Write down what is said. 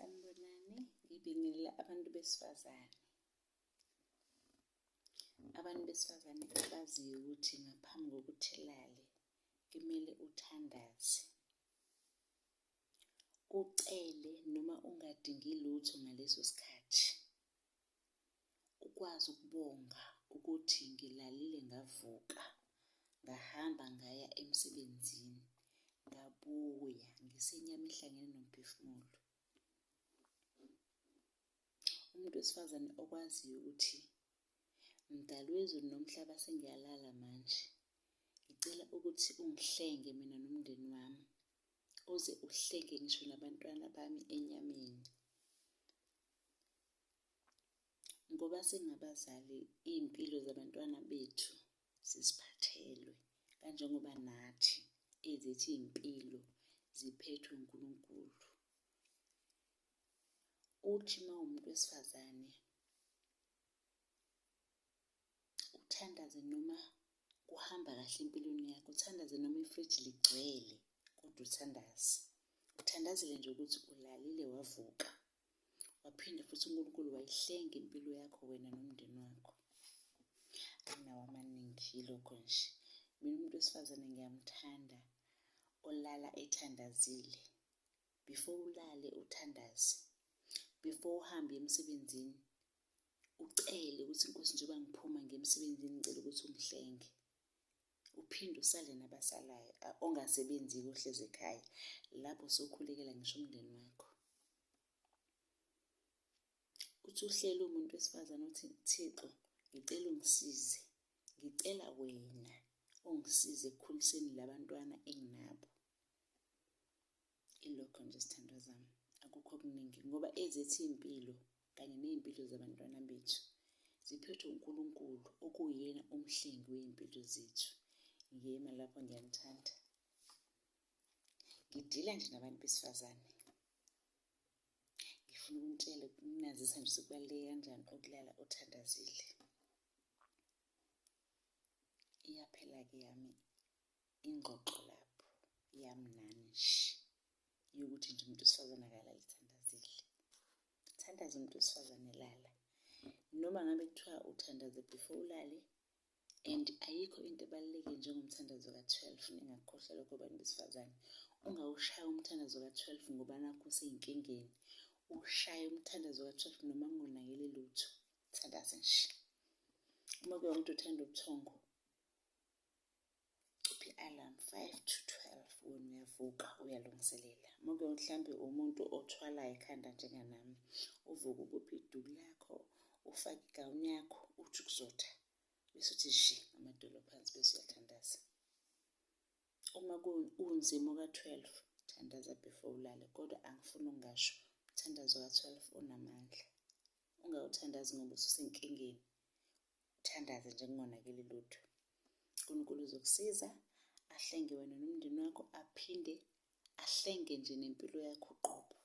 Sanibonani, ngibingelela abantu besifazane. Abantu besifazane abaziyo ukuthi ngaphambi kokuthi lale kumele uthandaze, ucele noma ungadingi lutho ngaleso sikhathi. Ukwazi ukubonga ukuthi ngilalile ngavuka, ngahamba ngaya emsebenzini, ngabuya ngisenyama ehlangene nomphefumulo. Umuntu wesifazane okwaziyo ukuthi mdali wezulu nomhlaba sengiyalala manje, ngicela ukuthi ungihlenge mina nomndeni wami, uze uhlenge ngisho nabantwana bami enyameni. Ngoba singabazali iy'mpilo zabantwana bethu siziphathelwe kanjengoba nathi ezethu iy'mpilo ziphethwe uNkulunkulu. Uthi mawumuntu wesifazane uthandaze noma kuhamba kahle empilweni yakho, uthandaze noma ifriji ligcwele kodwa uthandaze. Uthandazele nje ukuthi ulalile wavuka waphinde futhi uNkulunkulu wayihlenga impilo yakho wena nomndeni wakho. Anginawo amaningi yilokho nje. Mina umuntu wesifazane ngiyamthanda olala ethandazile. Before ulale uthandaze, before uhambe uye emsebenzini ucele ukuthi Nkosi njengoba ngiphuma ngiya emsebenzini ngicela ukuthi ungihlenge. Uphinde usale nabasalayo ongasebenzi-ke ohlezi ekhaya lapho sokhulekela ngisho umndeni wakho. Uthi uhleli uwumuntu wesifazane uthi Thixo ngicela ungisize, ngicela wena ungisize ekukhuliseni labantwana enginabo. Ilokho nje sithandwa zami, akukho okuningi ngoba ezethu iy'mpilo kanye ney'mpilo zabantwana bethu ziphethwe uNkulunkulu okuwuyena umhlengi wey'mpilo zethu. Ngiyema lapho ngiyanithanda. Ngidila nje nabantu besifazane. Ngifuna ukunitshela ukunazisa nje ukuthi kubaluleke kanjani ukulala uthandazile. Iyaphela-ke yami ingxoxo lapho yami nani nje yokuthi nje umuntu wesifazane akalale ethandazile. Thandaza umuntu wesifazane lala. Noma ngabe kuthiwa uthandaze before ulale and ayikho into ebalulekile njengomthandazo ka-twelve, ningakukhohlwa lokho bantu besifazane. Ungawushayi umthandazo ka-twelve ngoba nakhu usey'nkingeni, ushaye umthandazo ka-twelve noma kungonakele lutho, thandaza nje. Uma kuwukuthi uthanda ubuthongo, cupha i-alarm 5 to 12 wena uyavuka uyalungiselela. Uma kuwukuthi mhlampe umuntu othwalayo ekhanda njenganami, uvuke ubophe iduku lakho, ufake igawuni yakho, uthi ukuzotha bese uthi zhi amadolo phansi bese uyathandaza. Uma kunzima oka-twelve, thandaza before ulale kodwa angifuni ukungasho umthandazo ka-twelve unamandla. Ungawuthandazi ngoba ususenkingeni, uthandaze nje kungonakele lutho. UNkulunkulu uzokusiza ahlenge wena nomndeni wakho aphinde ahlenge nje nempilo yakho uqobo.